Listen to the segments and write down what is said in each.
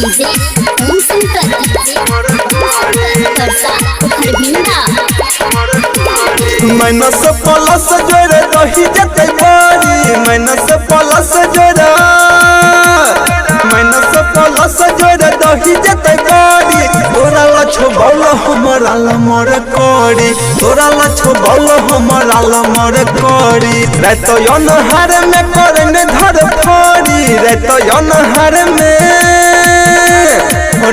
DJ ओम Shankar Parsa Kharbhinda. Minus plus जोड़े रही जते बड़ी, माइनस प्लस जोड़े, माइनस प्लस जोड़े रही जते बड़ी। तोरा लछो बौल हमरा लमर करी, तोरा लछो बौल हमरा लमर करी। रात अनहार में करन धर फोरी, रात अनहार में,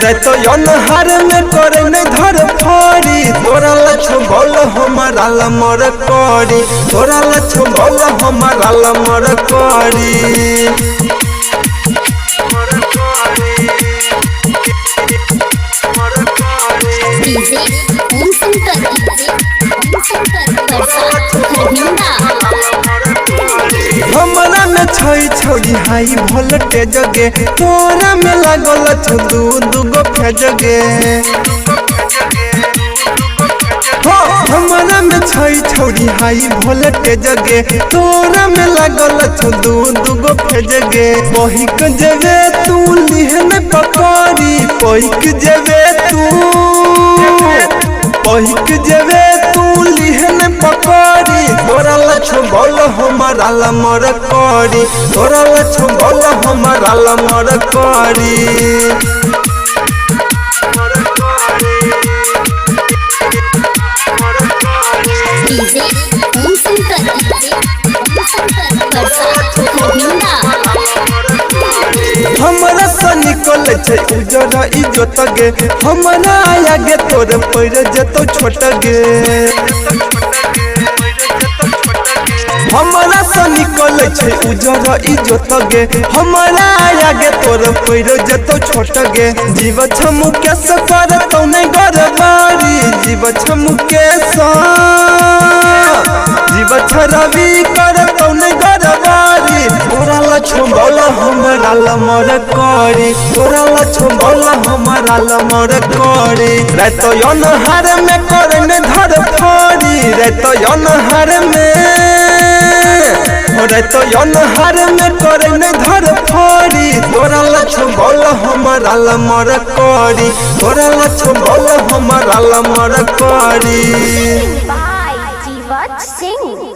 रात अनहार में करन धर फोरी। तोरा लछो बौल हमरा लमर करी, तोरा लछो बौल हमरा लमर करी। डीजे ओम शंकर परसा खरभिंडा। हमरा में छै छौरी हाई वोल्टेज गे, तोरा में लागल छौ दू दूगो फेज गे। हमरा में छै छौरी हाई वोल्टेज गे, तोरा में लागल छौ दू दूगो फेज गे। पहिक जेबे तू लिहन पकड़ी, पहिक जेबे तू, पहिक जेबे तू लिहन पकड़ी। तोरा लछो बौल हमरा लमर करी, तोरा लछो बौल हमरा लमर करी। डीजे ओम शंकर परसा खरभिंडा। हमरा से निकल छै उजर इजोत गे, हमरा आगे तोर पैर जतो छोट गे। हमरा से निकल छै उजर इजोत गे, हमरा आगे तोर पैर जतो छोट गे। जीव छमु के सफर तो नहीं गरबारी, जीव छमु के जीव रवि कर तो नहीं गरबारी। तोरा लछो बौल हमरा लमर करी, तोरा लछो बौल हमरा लमर करी। रात अनहार में करन धर फोरी, रात अनहार में, रात अनहार में करन धर फोरी। तोरा लछो बौल हमरा लमर करी, तोरा लछो बौल हमरा लमर करी। बाय जीवत सिंह।